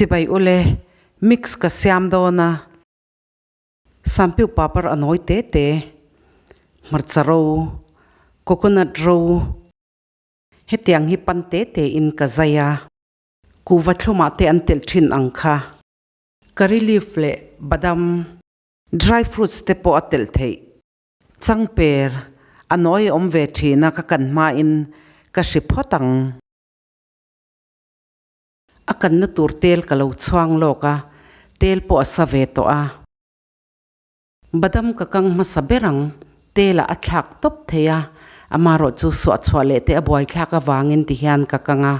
Chibai ule, mix ka siam dawn a. Sampiu papar a nawi te te, hmarcha ro, coconut ro, hetiang hi pan te te in ka zai a. Kuhva thlumah te an telh thin ang kha. Curry leaf leh badam, dry fruits te pawh a telh theih. Changper, a nawi awm ve thin a ka kan hmain ka hri phawt ang. A kanna tur tel ka lo chhuang lawk a, tel pawh a sa ve tawh a. Badam ka kang hmasa ber ang, telah a thlak tawp thei a, amarawh chu suahchhuah leh te a buaithlak avangin ti hian ka kang a.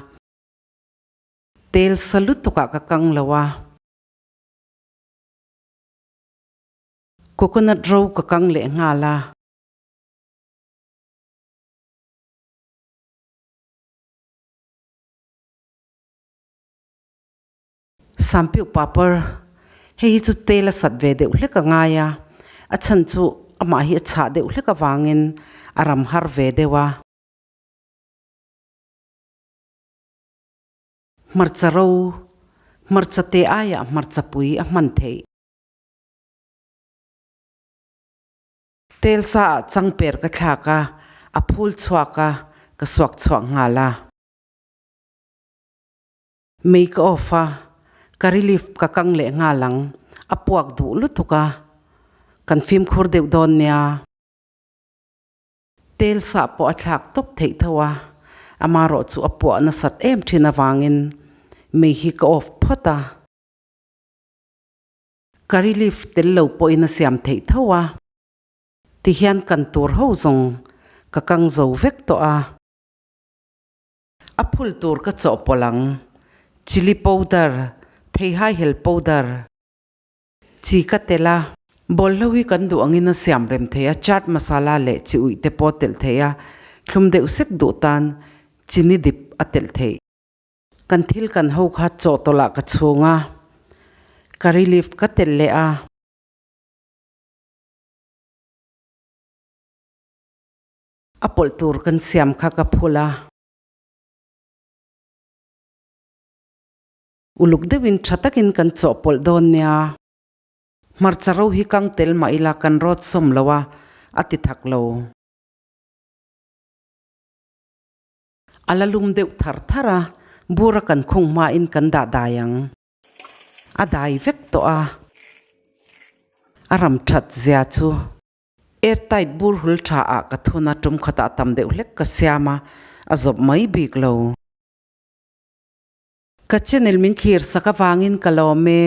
Tel sa lutukah ka kang lo a. Coconut ro ka kang leh nghal a. Sampiuh papar, Hei hi chu tel a sat ve deuh hlek a ngai a, a chhan chu amah hi a chhah deuh hlek avangin a ram har ve deuh a. Hmarcha ro, Hmarcha te aiah hmarcha pui a hman theih. Tel sa ah changper ka thlak a, a phul chhuak a, ka suak chhuak nghal a. Mei ka off a, ka relief ka kang leh nghal ang, a puak duh lutuk a, kan fimkhur deuh dawn nia. Tel sah pawh a thlak tawp theih tho a, amarawh chu a puah nasat em thin avangin mei hi ka off phawt a. Ka relief tel lo pawhin a siam theih tho a, tihian kan tur ho zawng ka kang zo vek tawh a. A phul tur ka chawhpawlh ang, chilli powder, theihai hel powder, chi ka telh a, bawlhlo hi kan duh angin a siam rem thei a, chaat masala leh chi uih te pawh a telh thei a, thlum deuh sek duh tan chini dip a telh theih. Kan thil kan ho kha chawhtawlh ah ka chhung a, curry leaf ka telh leh a. A pawlh tur kan siam kha ka phul a. Uluk deuhin tha takin kan chawhpawlh dawn nia. Hmarcha ro hi kang tel mah ila kan rawt sawm lo a, a ti thak lo. A la lum deuh thar thar a, bura kan khung hmain kan dah dai ang. A dai vek tawh a, a ram that zia chu. Airtight bur hul tha ah ka thun a, tum khatah tam deuh hlek ka siam a, a zawp mai bik lo. Ka channel min thlir sak avangin ka lawm e.